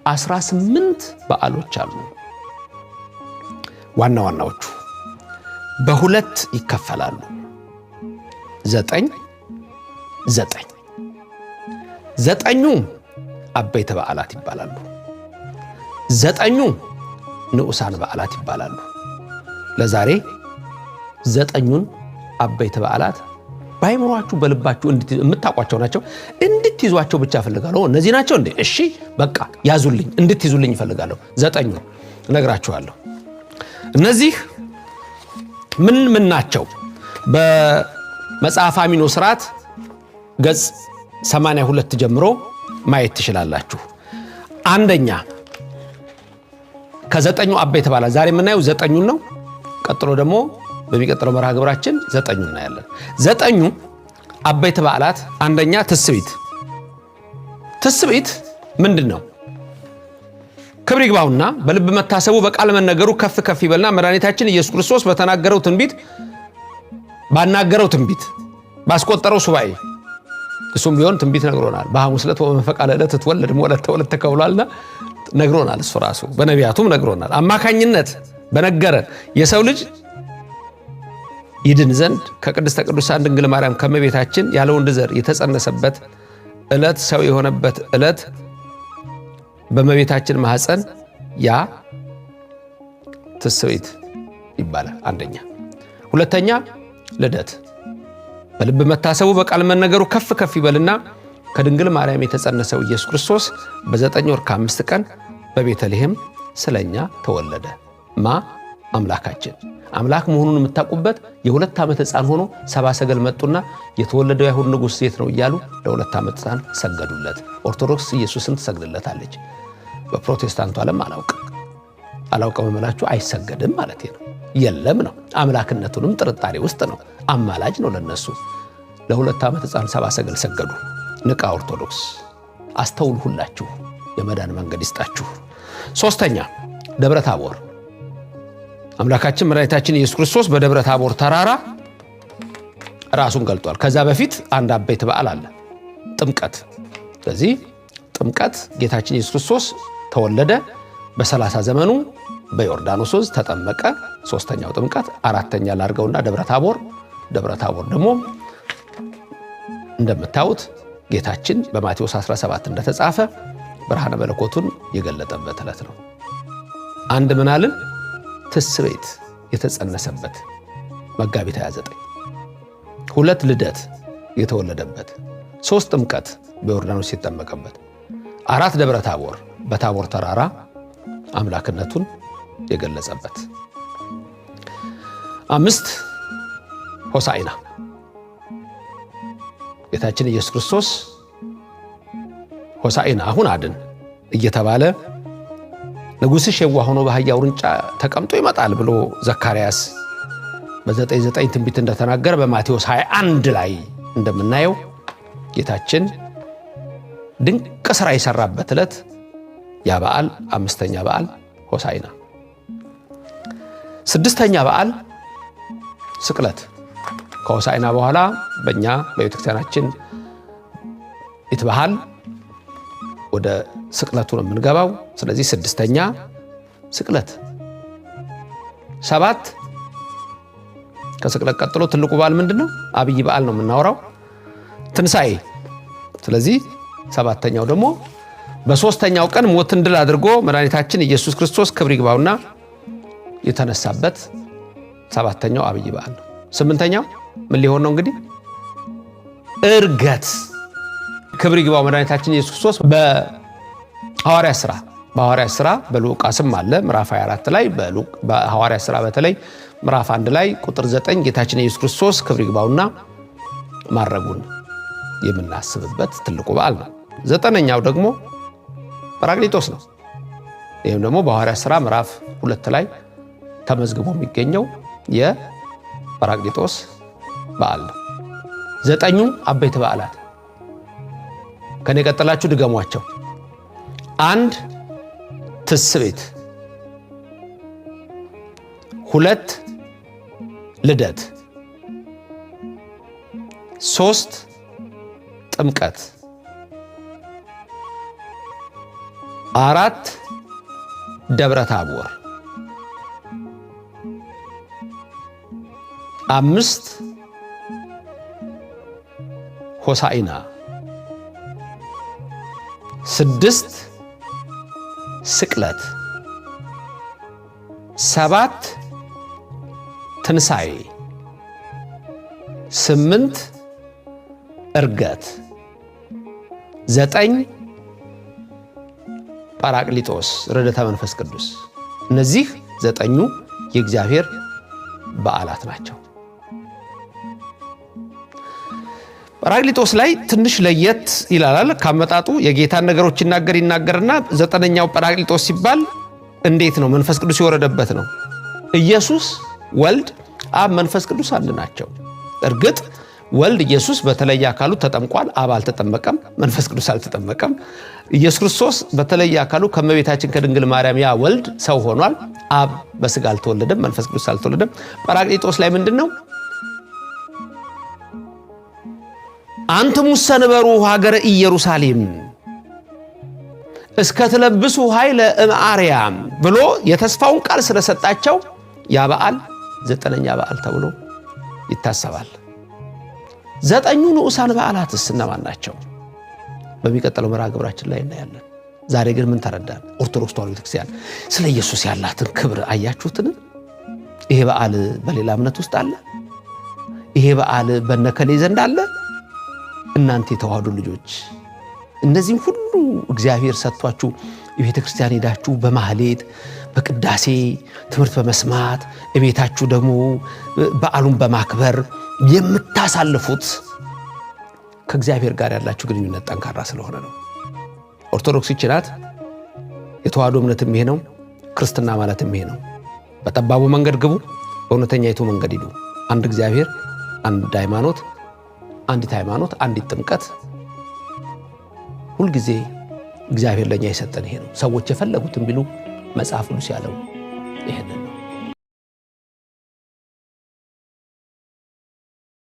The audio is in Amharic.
18 በዓሎች አሉ። ዋና ዋናዎቹ በሁለት ይከፈላሉ። 9 9። 9ኙ አበይተ በዓላት ይባላሉ። 9ኙ ንዑሳን በዓላት ይባላሉ። ለዛሬ 9ኙን አበይተ በዓላት በአይምሯችሁ በልባችሁ የምታውቋቸው ናቸው፣ እንድትይዟቸው ብቻ እፈልጋለሁ። እነዚህ ናቸው እንዴ? እሺ በቃ ያዙልኝ፣ እንድትይዙልኝ እፈልጋለሁ። 9ኙን እነግራችኋለሁ። እነዚህ ምን ምን ናቸው? በመጽሐፈ አሚኖ ስርዓት ገጽ 82 ጀምሮ ማየት ትችላላችሁ። አንደኛ ከ9ኙ አበይተ በዓላት ዛሬ የምናየው 9ኙን ነው። ቀጥሎ ደግሞ በሚቀጥለው መርሃ ግብራችን 9ኙ እናያለን። 9ኙ አበይተ በዓላት አንደኛ ትስብእት። ትስብእት ምንድን ነው? ክብር ይግባውና በልብ መታሰቡ በቃል መነገሩ ከፍ ከፍ ይበልና መድኃኒታችን ኢየሱስ ክርስቶስ በተናገረው ትንቢት፣ ባናገረው ትንቢት፣ ባስቆጠረው ሱባኤ፣ እሱም ቢሆን ትንቢት ነግሮናል። በሐሙስ ዕለት ወመንፈቀ ዕለት ትወለድ ወለተ ወለተ ተከብሏልና ነግሮናል። እሱ ራሱ በነቢያቱም ነግሮናል። አማካኝነት በነገረን የሰው ልጅ ይድን ዘንድ ከቅድስተ ቅዱሳን ድንግል ማርያም ከመቤታችን ያለ ወንድ ዘር የተጸነሰበት ዕለት፣ ሰው የሆነበት ዕለት በመቤታችን ማህፀን፣ ያ ትስብእት ይባላል። አንደኛ። ሁለተኛ ልደት። በልብ መታሰቡ በቃል መነገሩ ከፍ ከፍ ይበልና ከድንግል ማርያም የተጸነሰው ኢየሱስ ክርስቶስ በ9 ወር ከ5 ቀን በቤተልሔም ስለኛ ተወለደ። ማ አምላካችን አምላክ መሆኑን የምታውቁበት የ2 ዓመት ሕፃን ሆኖ ሰባ ሰገል መጡና የተወለደው የአይሁድ ንጉሥ የት ነው እያሉ ለ2 ዓመት ሕፃን ሰገዱለት። ኦርቶዶክስ ኢየሱስን ትሰግድለታለች። በፕሮቴስታንቱ ዓለም አላውቅም አላውቅም እምላችሁ አይሰገድም ማለት ነው። የለም ነው። አምላክነቱንም ጥርጣሬ ውስጥ ነው። አማላጅ ነው ለነሱ። ለ2 ዓመት ሕፃን ሰባ ሰገል ሰገዱ። ንቃ ኦርቶዶክስ፣ አስተውሉ። ሁላችሁ የመዳን መንገድ ይስጣችሁ። ሶስተኛ ደብረ ታቦር። አምላካችን መድኃኒታችን ኢየሱስ ክርስቶስ በደብረ ታቦር ተራራ ራሱን ገልጧል። ከዛ በፊት አንድ አበይት በዓል አለ፣ ጥምቀት። ስለዚህ ጥምቀት ጌታችን ኢየሱስ ክርስቶስ ተወለደ፣ በ30 ዘመኑ በዮርዳኖስ ወንዝ ተጠመቀ። ሶስተኛው ጥምቀት። አራተኛ ላድርገውና ደብረ ታቦር። ደብረ ታቦር ደግሞ እንደምታዩት ጌታችን በማቴዎስ 17 እንደተጻፈ ብርሃነ መለኮቱን የገለጠበት ዕለት ነው። አንድ ምናልን ትስብእት የተጸነሰበት መጋቢት 29፣ 2 ልደት የተወለደበት፣ 3 ጥምቀት በዮርዳኖስ የተጠመቀበት፣ 4 ደብረ ታቦር በታቦር ተራራ አምላክነቱን የገለጸበት፣ 5 ሆሳዕና ጌታችን ኢየሱስ ክርስቶስ ሆሳዕና አሁን አድን እየተባለ ንጉሥሽ የዋህ ሆኖ በአህያ ውርንጫ ተቀምጦ ይመጣል ብሎ ዘካርያስ በ9:9 ትንቢት እንደተናገረ በማቴዎስ 21 ላይ እንደምናየው ጌታችን ድንቅ ሥራ የሰራበት ዕለት ያ በዓል አምስተኛ በዓል ሆሳዕና። ስድስተኛ በዓል ስቅለት። ከሆሳዕና በኋላ በእኛ በቤተክርስቲያናችን ይትበሃል ወደ ስቅለቱ ነው የምንገባው። ስለዚህ ስድስተኛ ስቅለት። 7 ከስቅለት ቀጥሎ ትልቁ በዓል ምንድን ነው? አብይ በዓል ነው የምናወራው፣ ትንሣኤ። ስለዚህ ሰባተኛው ደግሞ በሶስተኛው ቀን ሞትን ድል አድርጎ መድኃኒታችን ኢየሱስ ክርስቶስ ክብር ይግባውና የተነሳበት ሰባተኛው አብይ በዓል ነው። ስምንተኛው ምን ሊሆን ነው እንግዲህ? ዕርገት። ክብር ይግባው መድኃኒታችን ኢየሱስ ክርስቶስ በሐዋርያት ሥራ፣ በሐዋርያት ሥራ በሉቃስም አለ ምዕራፍ 24 ላይ፣ በሐዋርያት ሥራ በተለይ ምዕራፍ 1 ላይ ቁጥር 9 ጌታችን ኢየሱስ ክርስቶስ ክብር ይግባውና ማረጉን የምናስብበት ትልቁ በዓል ነው። ዘጠነኛው ደግሞ ጰራቅሊጦስ ነው። ይህም ደግሞ በሐዋርያት ሥራ ምዕራፍ 2 ላይ ተመዝግቦ የሚገኘው የጰራቅሊጦስ በዓል ነው። 9ኙ አበይት በዓላት ከኔ ቀጥላችሁ ድገሟቸው። 1 ትስብእት፣ 2 ልደት፣ 3 ጥምቀት፣ 4 ደብረ ታቦር፣ 5 ሆሳኢና፣ 6 ስቅለት፣ 7 ትንሣኤ፣ 8 ዕርገት፣ 9 ጳራቅሊጦስ ርደተ መንፈስ ቅዱስ። እነዚህ 9ኙ የእግዚአብሔር በዓላት ናቸው። ጳራቅሊጦስ ላይ ትንሽ ለየት ይላል። ካመጣጡ የጌታን ነገሮች ይናገርና 9ኛው ጳራቅሊጦስ ሲባል እንዴት ነው? መንፈስ ቅዱስ የወረደበት ነው። ኢየሱስ ወልድ አብ መንፈስ ቅዱስ አንድ ናቸው። እርግጥ ወልድ ኢየሱስ በተለየ አካሉ ተጠምቋል። አብ አልተጠመቀም፣ መንፈስ ቅዱስ አልተጠመቀም። ኢየሱስ ክርስቶስ በተለየ አካሉ ከእመቤታችን ከድንግል ማርያም ያ ወልድ ሰው ሆኗል። አብ በስጋ አልተወለደም፣ መንፈስ ቅዱስ አልተወለደም። ጳራቅሊጦስ ላይ ምንድነው? አንትሙ ሰንበሩ ሀገረ ኢየሩሳሌም እስከ ትለብሱ ኃይለ እምአርያም ብሎ የተስፋውን ቃል ስለሰጣቸው ያ በዓል 9ኛ በዓል ተብሎ ይታሰባል። 9ኙ ንዑሳን በዓላትስ እነማን ናቸው? በሚቀጥለው መርሃ ግብራችን ላይ እናያለን። ዛሬ ግን ምን ተረዳን? ኦርቶዶክስ ተዋሕዶ ቤተክርስቲያን ስለ ኢየሱስ ያላትን ክብር አያችሁትን? ይሄ በዓል በሌላ እምነት ውስጥ አለ? ይሄ በዓል በነከሌ ዘንድ አለ? እናንተ የተዋሕዶ ልጆች እነዚህም ሁሉ እግዚአብሔር ሰጥቷችሁ የቤተክርስቲያን ሄዳችሁ በማህሌት በቅዳሴ ትምህርት በመስማት እቤታችሁ ደግሞ በዓሉን በማክበር የምታሳልፉት ከእግዚአብሔር ጋር ያላችሁ ግንኙነት ጠንካራ ስለሆነ ነው። ኦርቶዶክስ ይህች ናት። የተዋሕዶ እምነትም ይሄ ነው። ክርስትና ማለትም ይሄ ነው። በጠባቡ መንገድ ግቡ፣ በእውነተኛይቱ መንገድ ሂዱ። አንድ እግዚአብሔር፣ አንድ ሃይማኖት፣ አንዲት ሃይማኖት፣ አንዲት ጥምቀት። ሁልጊዜ እግዚአብሔር ለኛ የሰጠን ይሄ ነው። ሰዎች የፈለጉትን ቢሉ መጽሐፍ ቅዱስ ያለው ይሄንን